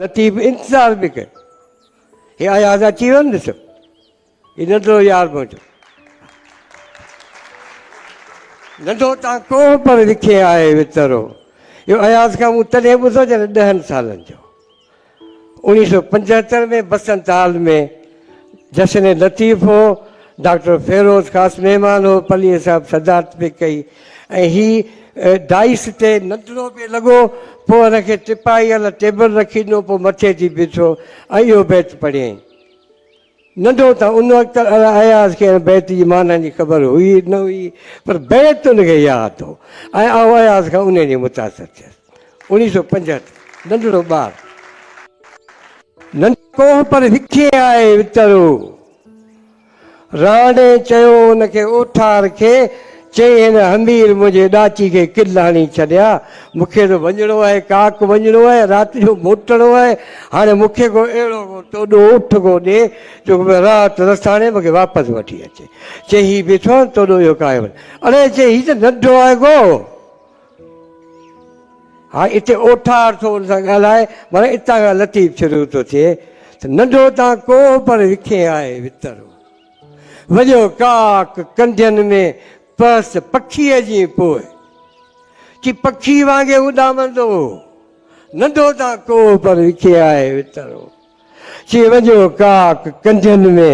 لطيف انتظار به ڪيو. هي اياز اچي ويو نه ڏسو. هي ننڍڙو يار منهنجو. ننڍو تان ڪوهه پر وکي آهي وترو. اهو اياز کان مون تڏهن ٻڌو جڏهن ڏهن سالن جو. 1975 ۾ بسنت هال ۾ جشن لطيف هو، ڊاڪٽر فيروز خاص مهمان هو، پليجي صاحب صدارت پئي ڪئي ۽ هي ڊائس تي ننڍڙو پئي لڳو، پوء هن کي ٽپائي الء ٽيبل رکي ڏنو، پوء مٿي ٿي بيٺو ۽ اهو بيت پڙهيائين. ننڍو ته ان وقت اياز کي ان بيت جي معنيٰ جي خبر هئي نه هئي پر بيت ان کي ياد هو ۽ آئون اياز کان انهيء ڏينهن متاثر ٿيس. 1975، ننڍڙو ٻار. ننڍو ڪوهه پر وکي آهي وترو. راڻي چيو ان کي اوٺار کي، چئي هن حمير منهنجي ڏاچي کي ڪل هڻي ڇڏيا، مون کي ته وڃڻو آهي، ڪاڪ وڃڻو آهي، رات جو موٽڻو آهي، هاڻي مون کي ڪو اهڙو ڪو توڏو اٺ ڪو ڏي، جو رات رساڻي مون کي واپس وٺي اچي. چئي هي بيٺو آهي نه توڏو اهو ڪاهي وڃ. اڙي چئي هي ته ننڍو آهي ڪو. هاڻي اتي اوٺار ٿو ان سان ڳالهائي، معنيٰ اتان کان لطيف شروع ٿو ٿئي ته ننڍو تان ڪوهه پر وکين آهي وترو. وڄيو ڪاڪ ڪنڍين ۾ پهس پکيء جي پوء. چي پکي وانگي اڏامندو هو. ننڍو تان ڪوهه پر وکي آهي وترو. چي وڄيو ڪاڪ ڪنڍين ۾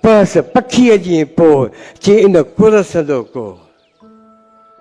پهس پکيء جي پوء. چي ان ڪرسندو ڪوهه.